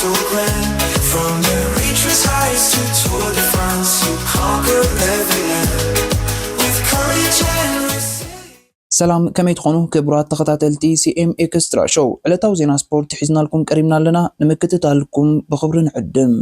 From the reaches highest to Tour de France, you conquer every land with courage and resilience. ሰላም፣ ከመይ ትኾኑ ክቡራት ተኸታተልቲ ሲ ኤም ኤክስትራ ሾው? ዕለታዊ ዜና ስፖርት ሒዝናልኩም ቀሪብና ኣለና፣ ንምክትታልኩም ብኽብሪ ንዕድም።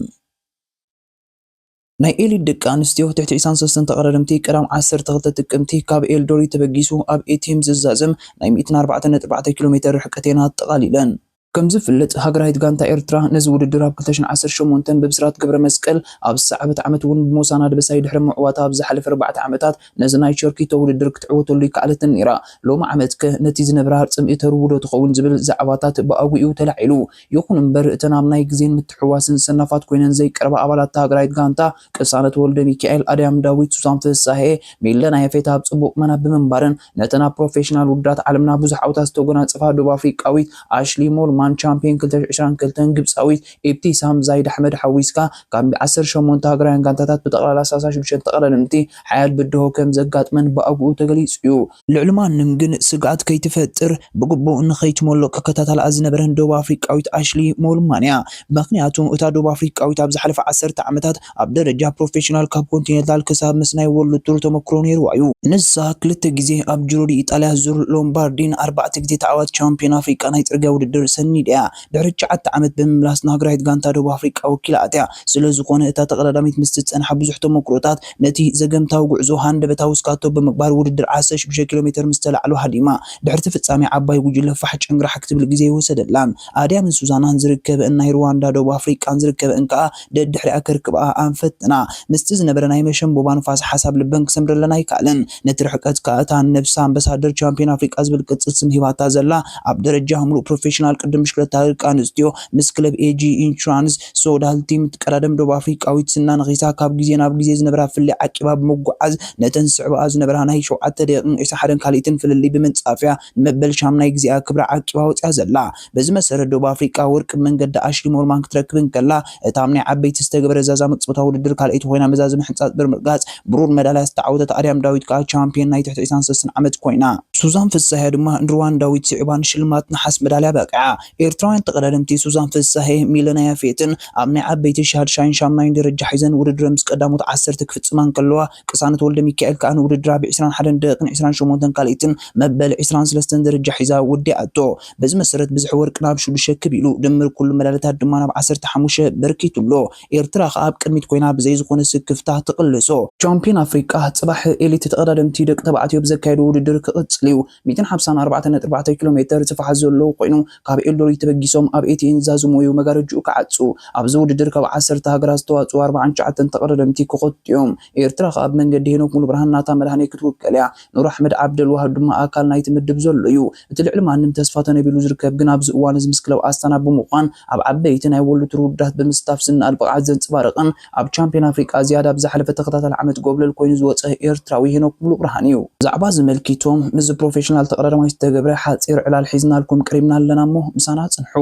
ናይ ኤሊት ደቂ ኣንስትዮ ትሕቲ ዒስራን ሰለስተን ተቐዳደምቲ ቀዳም ዓሰርተ ክልተ ጥቅምቲ ካብ ኤልዶሪ ተበጊሱ ኣብ ኤ ቲ ኤም ዝዛዘም ናይ ሚእትን ኣርባዕተን ነጥቢ ኣርባዕተ ኪሎ ሜተር ርሕቀት እየን ኣጠቓሊለን። ከም ዝፍለጥ፣ ሃገራዊት ጋንታ ኤርትራ ነዚ ውድድር ኣብ ክልተ ሽሕን ዓሰርተ ሸሞንተን ብብስራት ገብረ መስቀል ኣብ ዝሰዓበት ዓመት እውን ብሞሳና ደበሳይ ድሕሪ ምዕዋታ ኣብ ዝሓለፈ ኣርባዕተ ዓመታት ነዚ ናይ ቸርኪቶ ውድድር ክትዕወተሉ ይከኣለትን ነይራ። ሎሚ ዓመት ከ ነቲ ዝነበራ ጽምኢ ተርውዶ ትኸውን ዝብል ዛዕባታት ብኣግኡ ተላዒሉ። ይኹን እምበር፣ እተን ኣብ ናይ ግዜን ምትሕውዋስን ሰናፋት ኮይነን ዘይቀረባ ኣባላት እታ ሃገራዊት ጋንታ፣ ቅሳነት ወልደ ሚካኤል፣ ኣድያም ዳዊት፣ ሱዛን ፍሳሄ፣ ሚለን ኣየፌት ኣብ ጽቡቕ መናብ ብምንባረን፣ ነተን ኣብ ፕሮፌሽናል ውድድራት ዓለምና ብዙሕ ዓወታት ዝተጎናጸፋ ደቡብ ኣፍሪቃዊት ኣሽሊ ሞልማን፣ ቻምፒዮን ክልተ ሽሕን ዕስራን ክልተን ግብጻዊት ኢብቲሳም ዛይድ ኣሕመድ ሓዊስካ፣ ካብ ዓሰርተ ሸሞንተ ሃገራውያን ጋንታታት ብጠቕላላ ሰላሳ ሽዱሽተ ተቐዳደምቲ ሓያል ብድሆ ከም ዘጋጥመን ብኣግኡ ተገሊጹ እዩ። ልዕሊ ማንም ግን ስግኣት ከይትፈጥር ብግቡእ ንኸይትመሎ ክከታተላ ዝነበረን ደቡብ ኣፍሪቃዊት ኣሽሊ ሞልማን እያ። ምኽንያቱ እታ ደቡብ ኣፍሪቃዊት ኣብ ዝሓለፈ ዓሰርተ ዓመታት ኣብ ደረጃ ፕሮፌሽናል ካብ ኮንቲኔንታል ክሳብ ምስ ናይ ወርልድ ቱር ተመክሮ ነይርዋ እዩ። ንሳ ክልተ ግዜ ኣብ ጂሮ ዲ ኢጣልያ ዙር ሎምባርዲን ኣርባዕተ ግዜ ተዓዋቲ ቻምፒዮን ኣፍሪቃ ናይ ጽርግያ ውድድር ሰኒዳ እያ። ድሕሪ ትሽዓተ ዓመት ብምምላስ ንሃገራዊት ጋንታ ደቡብ ኣፍሪቃ ወኪላ ኣትያ። ስለ ዝኾነ እታ ተቐዳዳሚት ምስ ትጸንሓ ብዙሕ ተመክሮታት ነቲ ዘገምታዊ ጉዕዞ ሃንደበታዊ ስካቶ ብምግባር ውድድር ዓሰርተ ሽዱሽተ ኪሎ ሜተር ምስ ተላዕሉ ሃዲማ። ድሕርቲ ፍጻሜ ዓባይ ጉጅለ ፋሕ ጭንግራሕ ክትብል ግዜ ይወሰደላን። ኣድያምን ሱዛናን ዝርከበእን ናይ ሩዋንዳ ደቡብ ኣፍሪቃን ዝርከበእን ከኣ ደድሕሪኣ ከርክብኣ ኣንፈትና። ምስቲ ዝነበረ ናይ መሸንቦባ ንፋስ ሓሳብ ልበን ክሰምረለን ኣይከኣለን። ነቲ ርሕቀት ከኣ እታ ነብሳ ኣምባሳደር ቻምፒዮን ኣፍሪቃ ዝብል ቅጽል ስም ሂባታ ዘላ ኣብ ደረጃ ምሉእ ፕሮፌሽናል ቅድም ብሽክለታ ደቂ ኣንስትዮ ምስ ክለብ ኤ ጂ ኢንሹራንስ ሶዳል ቲም ትቀዳደም ደቡብ ኣፍሪቃዊት ዝና ነኺሳ ካብ ግዜ ናብ ግዜ ዝነበራ ፍልልይ ዓቂባ ብምጉዓዝ ነተን ዝስዕባኣ ዝነበራ ናይ ሸውዓተ ደቂቕን ዕስራን ሓደን ካልኢትን ፍልልይ ብምንጻፍያ ንመበል ሻምናይ ግዜኣ ክብራ ዓቂባ ወጽያ ዘላ። በዚ መሰረት ደቡብ ኣፍሪቃ ወርቂ ብመንገዲ ኣሽሊ ሞልማን ክትረክብ እንከላ፣ እታ ኣብ ናይ ዓበይቲ ዝተገበረ ዛዛ መቅጽበታዊ ውድድር ካልኣይቲ ኮይና መዛዘሚ ሕንጻጽ ብምርጋጽ ብሩር መዳልያ ዝተዓወተት ኣድያም ዳዊት ከኣ ቻምፒዮን ናይ ትሕቲ ዕስራን ሰለስተን ዓመት ኮይና። ሱዛን ፍሳሄ ድማ ንሩዋንዳዊት ስዒባ ንሽልማት ነሓስ መዳልያ በቂዓ። ኤርትራውያን ተቐዳደምቲ ሱዛን ፍሳሄ፣ ሚለና ያፌትን ኣብ ናይ ዓበይቲ ሻድሻይን ሻምናይን ደረጃ ሒዘን ውድድረን ምስ ቀዳሞት ዓሰርተ ክፍጽማ እንከለዋ፣ ቅሳነት ወልደ ሚካኤል ከኣ ንውድድራ ብ ዕስራን ሓደን ደቂቕን ዕስራን ሸሞንተን ካልኢትን መበል ዕስራን ሰለስተን ደረጃ ሒዛ ወዲኣቶ። በዚ መሰረት ብዝሒ ወርቂ ናብ ሽዱሽተ ክብ ኢሉ፣ ድምር ኩሉ መዳልያታት ድማ ናብ ዓሰርተ ሓሙሽተ በርኪቱ ኣሎ። ኤርትራ ከኣ ኣብ ቅድሚት ኮይና ብዘይ ዝኾነ ስክፍታ ትቕልሶ። ቻምፒዮን ኣፍሪቃ ጽባሕ ኤሊት ተቐዳደምቲ ደቂ ተባዕትዮ ብዘካየዶ ውድድር ክቕጽል እዩ። ሚእትን ሓምሳን ኣርባዕተን ነጥቢ ኣርባዕተ ኪሎ ሜተር ስፍሓት ዘለዎ ኮይኑ፣ ካብ ኤልዶሪ ተበጊሶም ኣብ ኤ ቲ ኤን ዝዛዝሙ እዩ መጋረጅኡ ክዓጹ። ኣብዚ ውድድር ካብ ዓሰርተ ሃገራት ዝተዋጽኡ ኣርባዓን ትሽዓተን ተቐዳደምቲ ክኸቱ እዮም። ኤርትራ ከኣ ኣብ መንገዲ ሄኖክ ሙሉብርሃን ናታ መድሃኔ ክትውከል እያ። ኑር ኣሕመድ ዓብደልዋሃብ ድማ ኣካል ናይቲ ምድብ ዘሎ እዩ። እቲ ልዕሊ ማንም ተስፋ ተነቢሉ ዝርከብ ግን ኣብዚ እዋን እዚ ምስ ክለብ ኣስታና ብምዃን ኣብ ዓበይቲ ናይ ወርልድ ቱር ውድድራት ብምስታፍ ዝነኣድ ብቕዓት ዘንጸባርቕን ኣብ ቻምፒዮን ኣፍሪቃ ዝያዳ ኣብ ዝሓለፈ ተኸታታሊ ዓመት ጎብለል ኮይኑ ዝወጸ ኤርትራዊ ሄኖክ ሙሉብርሃን እዩ። ብዛዕባ እዚ ኣመልኪቶም ምስዚ ፕሮፌሽናል ተቐዳዳማይ ዝተገብረ ሓጺር ዕላል ሒዝናልኩም ቀሪብና ኣለና እሞ ምሳና ጽንሑ።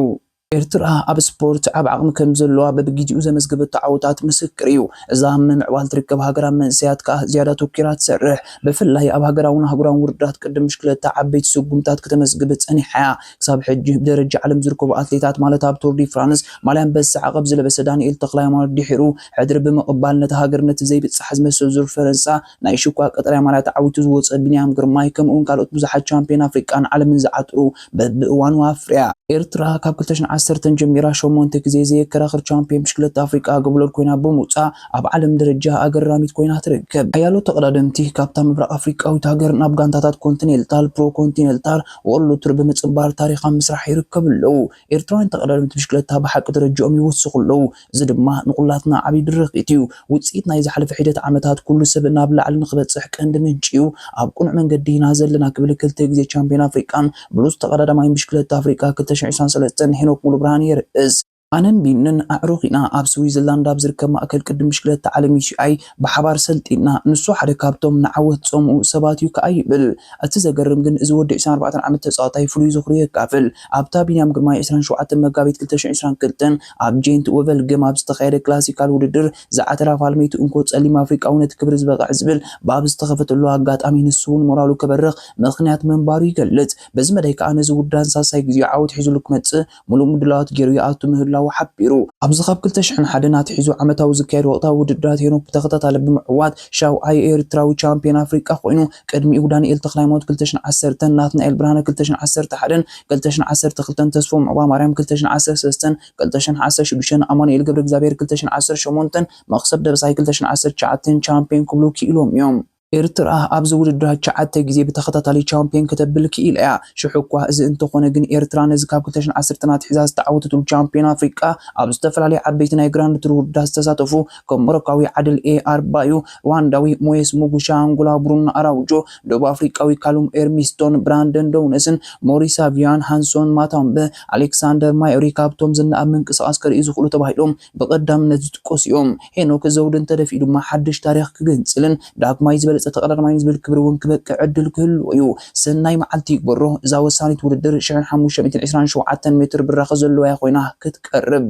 ኤርትራ ኣብ ስፖርት ዓቢ ዓቕሚ ከም ዘለዋ በብግዜኡ ዘመዝገበቶ ዓወታት ምስክር እዩ። እዛ ኣብ ምምዕባል ትርከብ ሃገር ኣብ መንእሰያት ከኣ ዝያዳ ተኪራ ትሰርሕ። ብፍላይ ኣብ ሃገራውን ኣህጉራውን ውድድራት ቅድም ብሽክለታ ዓበይቲ ስጉምታት ከተመዝግብ ጸኒሓ እያ። ክሳብ ሕጂ ብደረጃ ዓለም ዝርከቡ ኣትሌታት ማለት ኣብ ቱር ዲ ፍራንስ ማልያ ኣንበሳ ዓቐብ ዝለበሰ ዳንኤል ተኽለሃይማኖት ድሒሩ ሕድሪ ብምቕባል ነታ ሃገር ነቲ ዘይብጻሕ ዝመስል ዙር ፈረንሳ ናይ ሽኳ ቀጠልያ ማልያ ተዓዊቱ ዝወጸ ቢንያም ግርማይ ከምኡውን ካልኦት ብዙሓት ቻምፒዮን ኣፍሪቃን ዓለምን ዝዓጥሩ በብእዋኑ ኣፍርያ። ኤርትራ ካብ ክልተ ሽሕን ዓሰርተን ጀሚራ ሸሞንተ ግዜ ዘየከራኽር ቻምፒዮን ብሽክለታ ኣፍሪቃ ጎብለል ኮይና ብምውጻእ ኣብ ዓለም ደረጃ ኣገራሚት ኮይና ትርከብ። ሓያሎ ተቐዳደምቲ ካብታ ምብራቕ ኣፍሪቃዊት ሃገር ናብ ጋንታታት ኮንቲኔንታል፣ ፕሮ ኮንቲኔንታል፣ ወርልድ ቱር ብምጽንባር ታሪኽ ኣብ ምስራሕ ይርከቡ ኣለዉ። ኤርትራውያን ተቐዳደምቲ ብሽክለታ ብሓቂ ደረጃኦም ይውስኹ ኣለዉ። እዚ ድማ ንኹላትና ዓቢ ድርኺት እዩ። ውጽኢት ናይ ዝሓለፈ ሒደት ዓመታት ኩሉ ሰብ ናብ ላዕሊ ንኽበጽሕ ቀንዲ ምንጪ እዩ። ኣብ ቅኑዕ መንገዲ ኢና ዘለና ክብል ክልተ ግዜ ቻምፒዮን ኣፍሪቃን ብሉጽ ተቐዳዳማይን ብሽክለታ ኣፍሪቃ ክልተ ሽሕን ዕስራን ሰለስተን ሄኖክ ሙሉብርሃን የርእስ። ኣነን ቢንን ኣዕሩኽ ኢና ኣብ ስዊዘርላንድ ኣብ ዝርከብ ማእከል ቅድም ብሽክለታ ዓለም ዩ ሲ ኣይ ብሓባር ሰልጢና። ንሱ ሓደ ካብቶም ንዓወት ዝጸምኡ ሰባት እዩ ከኣ ይብል። እቲ ዘገርም ግን እዚ ወዲ ዕስራን ኣርባዕተን ዓመት ተጻዋታይ ፍሉይ ዝኽሩ የካፍል። ኣብታ ቢንያም ግርማይ ዕስራን ሸውዓተን መጋቢት ክልተ ሽሕን ዕስራን ክልተን ኣብ ጄንት ወቨልገም ኣብ ዝተኻየደ ክላሲካል ውድድር ዝዓተራ ፋልመይቲ እንኮ ጸሊም ኣፍሪቃዊ ነቲ ክብሪ ዝበቕዕ ዝብል ብኣብ ዝተኸፈተሉ ኣጋጣሚ ንሱ እውን ሞራሉ ከበርኽ ምኽንያት ምንባሩ ይገልጽ። በዚ መዳይ ከኣ ነዚ ውዳን ሳልሳይ ግዜኡ ዓወት ሒዙሉ ክመጽእ ምሉእ ምድላዋት ገይሩ ይኣቱ ምህላዉ ምህላዉ ሓቢሩ። ኣብዚ ካብ ክልተ ሽሕን ሓደን ኣትሒዙ ዓመታዊ ዝካየድ ወቕታዊ ውድድራት ሄኖክ ብተኸታታሊ ብምዕዋት ሻውዓይ ኤርትራዊ ቻምፒዮን ኣፍሪቃ ኮይኑ፣ ቅድሚኡ ዳንኤል ተኽለሃይማኖት ክልተ ሽሕን ዓሰርተን፣ ናትናኤል ብርሃነ ክልተ ሽሕን ዓሰርተ ሓደን፣ ክልተ ሽሕን ዓሰርተ ክልተን፣ ተስፎም ዑቕባማርያም ክልተ ሽሕን ዓሰርተ ሰለስተን፣ ክልተ ሽሕን ዓሰርተ ሽዱሽተን፣ ኣማኑኤል ገብረ እግዚኣብሔር ክልተ ሽሕን ዓሰርተ ሸሞንተን፣ መኽሰብ ደበሳይ ክልተ ሽሕን ዓሰርተ ትሽዓተን ቻምፒዮን ክብሉ ክኢሎም እዮም። ኤርትራ ኣብዚ ውድድራት ትሽዓተ ግዜ ብተኸታታሊ ቻምፒዮን ከተብል ክኢላ እያ። ሽሑ እኳ እዚ እንተኾነ ግን፣ ኤርትራ ነዚ ካብ ክልተ ሽሕን ዓሰርተን ኣትሒዛ ዝተዓወተትሉ ቻምፒዮን ኣፍሪቃ፣ ኣብ ዝተፈላለዩ ዓበይቲ ናይ ግራንድ ቱር ውድድራት ዝተሳተፉ፣ ከም ሞሮካዊ ዓድል ኤ ኣርባዩ፣ ሩዋንዳዊ ሞየስ ሙጉሻ፣ ኣንጎላ ብሩኖ ኣራውጆ፣ ደቡብ ኣፍሪቃዊ ካሉም ኤርሚስቶን ብራንደን ዶውነስን ሞሪሳቪያን ሃንሶን ማታምበ፣ ኣሌክሳንደር ማዮሪ ካብቶም ዝነኣድ ምንቅስቓስ ከርእዩ ዝኽእሉ ተባሂሎም ብቐዳምነት ዝጥቀሱ እዮም። ሄኖክ ዘውዲ እንተደፊኡ ድማ ሓድሽ ታሪኽ ክግንጽልን ዳግማይ ዝበለጸ ተቐዳዳማይን ዝብል ክብሪ እውን ክበቅዕ ዕድል ክህልዎ እዩ። ሰናይ መዓልቲ ይግበሮ። እዛ ወሳኒት ውድድር ሽሕን ሓሙሽተ ሚእትን ዕስራን ሸውዓተን ሜትር ብራኸ ዘለዋ ኮይና ክትቀርብ።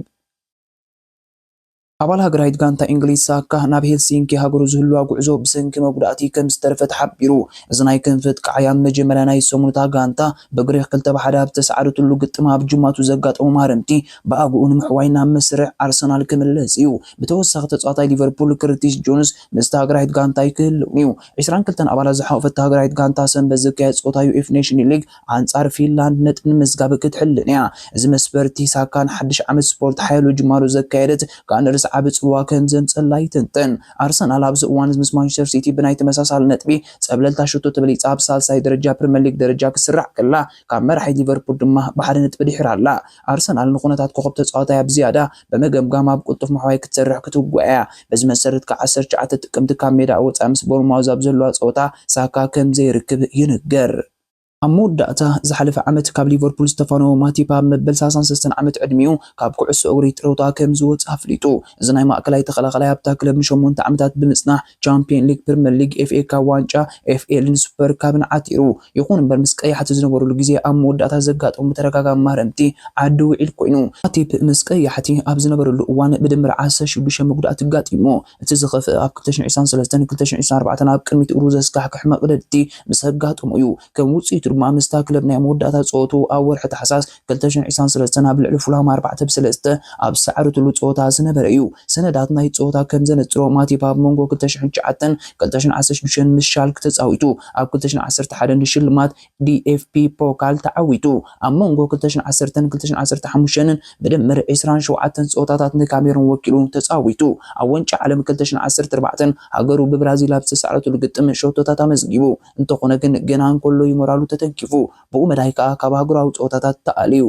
ኣባል ሃገራዊት ጋንታ እንግሊዝ ሳካ ናብ ሄልሲንኪ ሃገሩ ዝህልዋ ጉዕዞ ብሰንኪ መጉዳእቲ ከም ዝተረፈ ተሓቢሩ። እዚ ናይ ክንፊ ጥቃዓይ ኣብ መጀመርያ ናይ ሰሙንታ ጋንታ ብግሪኽ ክልተ ብ ሓደ ኣብ ዝተሰዓረትሉ ግጥም ኣብ ጅማቱ ዘጋጠሙ ማህረምቲ ብኣግኡ ንምሕዋይ ናብ መስርዕ ኣርሰናል ክምለስ እዩ። ብተወሳኺ ተጻዋታይ ሊቨርፑል ክርቲስ ጆንስ ምስቲ ሃገራዊት ጋንታ ኣይክህልውን እዩ። ዕስራን ክልተን ኣባላት ዝሓቖፈት ሃገራዊት ጋንታ ሰንበት ዝካየድ ጸወታ ዩ ኤፍ ኔሽን ሊግ ኣንጻር ፊንላንድ ነጥቢ ንምዝጋብ ክትሕልን እያ። እዚ መስፈርቲ ሳካ ንሓድሽ ዓመት ስፖርት ሓያሎ ጅማሮ ዘካየደት ጋነርስ ዓቢ ጽልዋ ከም ዘምጸላ ይትንተን። ኣርሰናል ኣብዚ እዋን እዚ ምስ ማንቸስተር ሲቲ ብናይ ተመሳሳሊ ነጥቢ ጸብለልታ ሸቶ ተበሊጻ ኣብ ሳልሳይ ደረጃ ፕሪምየር ሊግ ደረጃ ክስራዕ ከላ፣ ካብ መራሒት ሊቨርፑል ድማ ብሓደ ነጥቢ ድሒራ ኣላ። ኣርሰናል ንኹነታት ኮኸብ ተጻዋታይ ኣብ ዝያዳ ብምግምጋም ኣብ ቅልጡፍ ምሕዋይ ክትሰርሕ ክትውግዕ እያ። በዚ መሰረት፣ ካብ ዓሰርተ ትሽዓተ ጥቅምቲ ካብ ሜዳ ወጻኢ ምስ ቦርንማውዝ ኣብ ዘለዋ ጸወታ ሳካ ከም ዘይርክብ ይንገር። ኣብ መወዳእታ ዝሓለፈ ዓመት ካብ ሊቨርፑል ዝተፋነወ ማቲፕ፣ ኣብ መበል ሰላሳን ሰለስተን ዓመት ዕድሚኡ ካብ ኩዕሶ እግሪ ጥሮታ ከም ዝወጽእ ኣፍሊጡ። እዚ ናይ ማእከላይ ተኸላኻላይ ኣብታ ክለብ ንሸሞንተ ዓመታት ብምጽናሕ ቻምፒየን ሊግ፣ ፕሪምየር ሊግ፣ ኤፍ ኤ ካፕ ዋንጫ፣ ኤፍ ኤልን ሱፐር ካፕን ዓቲሩ። ይኹን እምበር፣ ምስ ቀያሕቲ ዝነበረሉ ግዜ ኣብ መወዳእታ ዘጋጠሙ ተደጋጋሚ ማህረምቲ ዓዲ ውዒል ኮይኑ። ማቲፕ ምስ ቀያሕቲ ኣብ ዝነበረሉ እዋን ብድምር ዓሰርተ ሽዱሽተ መጉዳእቲ ኣጋጢሞ። እቲ ዝኸፍአ ኣብ ክልተ ሽሕን ዕስራን ሰለስተን ክልተ ሽሕን ዕስራን ኣርባዕተን ኣብ ቅድሚት እግሩ ዘስካሕክሕ መቕደድቲ ምስ ኣጋጠሞ እዩ። ከም ውጽኢቱ ድማ ምስታ ክለብ ናይ መወዳእታ ጸወትኡ ኣብ ወርሒ ታሕሳስ ክልተ ሽሕን ዕስራን ሰለስተን ኣብ ልዕሊ ፉልሃም ኣርባዕተ ብ ሰለስተ ኣብ ዝሰዓረትሉ ጸወታ ዝነበረ እዩ። ሰነዳት ናይ ጸወታ ከም ዘነጽሮ፣ ማቲፕ ኣብ መንጎ ክልተ ሽሕን ትሽዓተን ክልተ ሽሕን ዓሰርተ ሽዱሽተን ምስ ሻልክ ተጻዊቱ፣ ኣብ ክልተ ሽሕን ዓሰርተ ሓደን ንሽልማት ዲ ኤፍ ቢ ፖካል ተዓዊቱ። ኣብ መንጎ ክልተ ሽሕን ዓሰርተን ክልተ ሽሕን ዓሰርተ ሓሙሽተን ብድምር ዕስራን ሸውዓተን ጸወታታት ንካሜሩን ወኪሉ ተጻዊቱ። ኣብ ዋንጫ ዓለም ክልተ ሽሕን ዓሰርተ ኣርባዕተን ሃገሩ ብብራዚል ኣብ ዝተሳዕረትሉ ግጥም ሸቶታት ኣመዝጊቡ። እንተኾነ ግን፣ ገና እንከሎ እዩ ሞራሉ ተተንኪፉ። ብኡ መዳይ ከኣ ካብ ሃገራዊ ጸወታታት ተኣልዩ።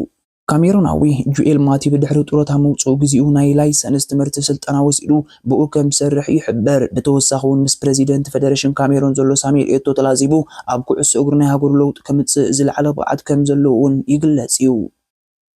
ካሜሩናዊ ጁኤል ማቲፕ ድሕሪ ጡረታ ምውጽኡ፣ ግዜኡ ናይ ላይሰንስ ትምህርቲ ስልጠና ወሲዱ ብኡ ከም ዝሰርሕ ይሕበር። ብተወሳኺ እውን ምስ ፕረዚደንት ፌደሬሽን ካሜሩን ዘሎ ሳሙኤል ኤቶ ተላዚቡ ኣብ ኩዕሶ እግሪ ናይ ሃገሩ ለውጢ ከምጽእ ዝለዓለ ብቕዓት ከም ዘለዎ እውን ይግለጽ እዩ።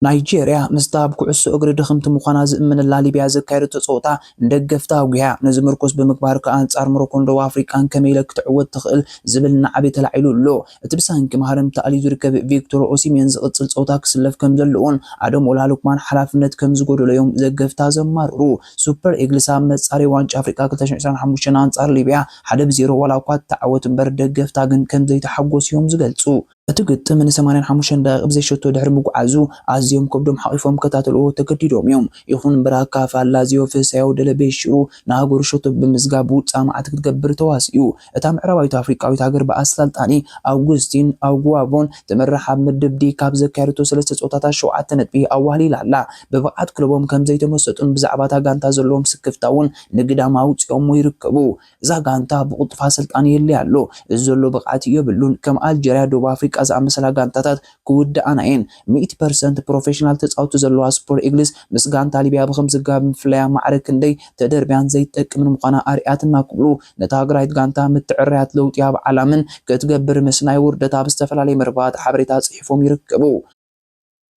ናይጄርያ ምስታ ኣብ ኩዕሶ እግሪ ድኽምቲ ምዃና ዝእመነላ ሊብያ ዘካየደቶ ጸወታ ንደገፍታ ኣጉህያ። ነዚ ምርኩስ ብምግባር ከኣ ኣንጻር ሞሮኮን ደቡብ ኣፍሪቃን ከመይ ኢለ ክትዕወት ትኽእል ዝብል ናዕቢ ተላዒሉ ኣሎ። እቲ ብሳንኪ ማህረምቲ ኣልዩ ዝርከብ ቪክቶር ኦሲሜን ዝቕጽል ጸወታ ክስለፍ ከም ዘለዎን ኣደም ኦላ ሉክማን ሓላፍነት ከም ዝጎደሎ እዮም ደገፍታ ዘማርሩ። ሱፐር ኢግልስ ኣብ መጻረዪ ዋንጫ ኣፍሪቃ ክልተ ሽሕን ዕስራን ሓሙሽተን ኣንጻር ሊብያ ሓደ ብ ዜሮ ዋላ እኳ ትተዓወት እምበር፣ ደገፍታ ግን ከም ዘይተሓጎሱ እዮም ዝገልጹ። እቲ ግጥም ንሰማንያን ሓሙሽተን ደቂቕ ብዘይ ሸቶ ድሕሪ ምጉዓዙ፣ ኣዝዮም ከብዶም ሓቒፎም ክከታተልዎ ተገዲዶም እዮም። ይኹን እምበር፣ ኣካፋ ላዚዮ ፍስሃዮ ደለ ቤሽሩ ንሃገሩ ሸቶ ብምዝጋብ ውጻእ መዓት ክትገብር ተዋሲኡ። እታ ምዕራባዊት ኣፍሪቃዊት ሃገር ብኣሰልጣኒ ኣውጉስቲን ኣውጉዋቮን ትምራሕ ኣብ ምድብ ዲ ካብ ዘካየደቶ ሰለስተ ጸወታታት ሸውዓተ ነጥቢ ኣዋህሊላ ኣላ። ብብቕዓት ክለቦም ከም ዘይተመሰጡን ብዛዕባ እታ ጋንታ ዘለዎም ስክፍታ እውን ንግዳም ኣውጺኦሞ ይርከቡ። እዛ ጋንታ ብቕልጡፍ ኣሰልጣኒ የድልያ ኣሎ። እዚ ዘሎ ብቕዓት የብሉን። ከም ኣልጀርያ፣ ደቡብ ኣፍሪቃ ዝኣመሰላ ጋንታታት ክውድኣና እየን። ሚእቲ ፐርሰንት ፕሮፌሽናል ተጻወትቲ ዘለዋ ሱፐር ኢግልስ ምስ ጋንታ ሊብያ ብኸም ዝጋብ ምፍላያ ማዕረ ክንደይ ተደርብያን ዘይትጠቅምን ምዃና ኣርኣያትና ክብሉ ነታ ሃገራዊት ጋንታ ምትዕርራያት ለውጢ ኣብ ዓላምን ክትገብር ምስ ናይ ውርደት ኣብ ዝተፈላለዩ መርበባት ሓበሬታ ጽሒፎም ይርከቡ።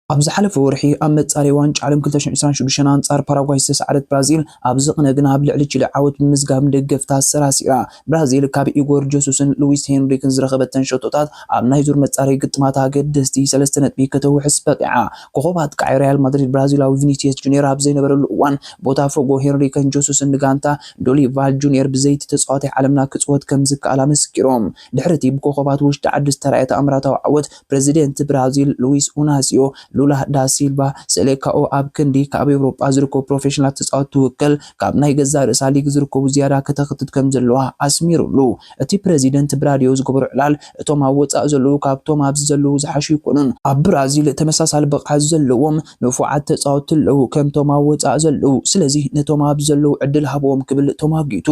ኣብ ዝሓለፈ ወርሒ ኣብ መጻረዪ ዋንጫ ዓለም ክልተ ሽሕን ዕስራን ሽዱሽተን ኣንጻር ፓራጓይ ዝተሰዓረት ብራዚል፣ ኣብዚ ቅነ ግና ኣብ ልዕሊ ቺለ ዓወት ብምዝጋብ ንደገፍታ ኣሰራሲራ። ብራዚል ካብ ኢጎር ጀሱስን ሉዊስ ሄንሪክን ዝረኸበተን ሸቶታት ኣብ ናይ ዙር መጻረዪ ግጥማት ኣገደስቲ ሰለስተ ነጥቢ ከተውሕስ በቂዓ። ኮኸብ ኣጥቃዒ ሪያል ማድሪድ ብራዚላዊ ቪኒሲየስ ጁኒየር ኣብ ዘይነበረሉ እዋን፣ ቦታፎጎ ሄንሪክን ጀሱስን ንጋንታ ዶሪቫል ጁኒየር ብዘይቲ ተጻዋታይ ዓለምና ክጽወት ከም ዝከኣል ኣመስኪሮም። ድሕሪ እቲ ብኮኸባት ውሽጢ ዓዲ ዝተራእየ ተኣምራታዊ ዓወት፣ ፕረዚደንት ብራዚል ሉዊስ ኡናሲዮ ሉላ ዳ ሲልቫ ሰሌካኦ ኣብ ክንዲ ካብ ኤውሮጳ ዝርከቡ ፕሮፌሽናል ተጻወትቲ ትውክል፣ ካብ ናይ ገዛእ ርእሳ ሊግ ዝርከቡ ዝያዳ ከተኽትት ከም ዘለዋ ኣስሚሩሉ። እቲ ፕረዚደንት ብራድዮ ዝገበሮ ዕላል፣ እቶም ኣብ ወጻኢ ዘለዉ ካብቶም ኣብዚ ዘለዉ ዝሓሹ ኣይኮኑን። ኣብ ብራዚል ተመሳሳሊ ብቕዓት ዘለዎም ንፉዓት ተጻወትቲ ኣለዉ ከምቶም ኣብ ወጻኢ ዘለዉ። ስለዚ ነቶም ኣብዚ ዘለዉ ዕድል ሃብዎም ክብል ተማጊቱ።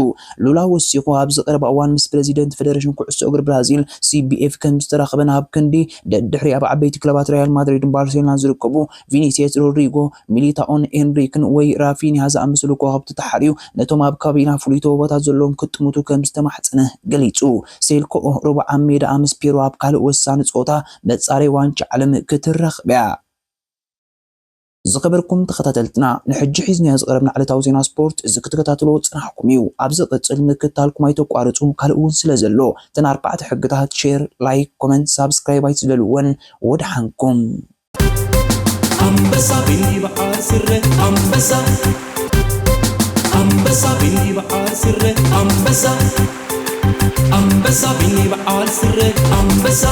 ሉላ ወሲኹ ኣብዚ ቀረባ እዋን ምስ ፕረዚደንት ፌደሬሽን ኩዕሶ እግሪ ብራዚል ሲ ቢ ኤፍ ከም ዝተራኸበን ኣብ ክንዲ ደድሕሪ ኣብ ዓበይቲ ክለባት ሪያል ማድሪድን ባርሴሎናን ዝርከቡ ቪኒሲየስ፣ ሮድሪጎ፣ ሚሊታኦን ኤንሪክን ወይ ራፊኒያ ዝኣመሰሉ ኮኸብቲ ተሓርዩ ነቶም ኣብ ከባቢና ፍሉይ ተውህቦታት ዘለዎም ክጥምቱ ከም ዝተማሕጸነ ገሊጹ። ሴልኮኦ ረቡዕ ኣብ ሜዳኣ ምስ ፔሩ ኣብ ካልእ ወሳኒ ጸወታ መጻረይ ዋንጫ ዓለም ክትራኸብ እያ። ዝኸበርኩም ተኸታተልትና፣ ንሕጂ ሒዝናዮ ዝቐረብና ዕለታዊ ዜና ስፖርት እዚ ክትከታተልዎ ዝጸናሕኩም እዩ። ኣብ ዝቕጽል ምክትታልኩም ኣይተቋርጹ፣ ካልእ እውን ስለ ዘሎ። እተን ኣርባዕተ ሕግታት፣ ሼር፣ ላይክ፣ ኮመንት፣ ሳብስክራይብ ኣይትዝለልወን። ወደሓንኩም። ኣንበሳ ቢኒ በዓል ስረ ኣንበሳ ኣንበሳ ቢኒ በዓል ስረ ኣንበሳ ኣንበሳ ቢኒ በዓል ስረ ኣንበሳ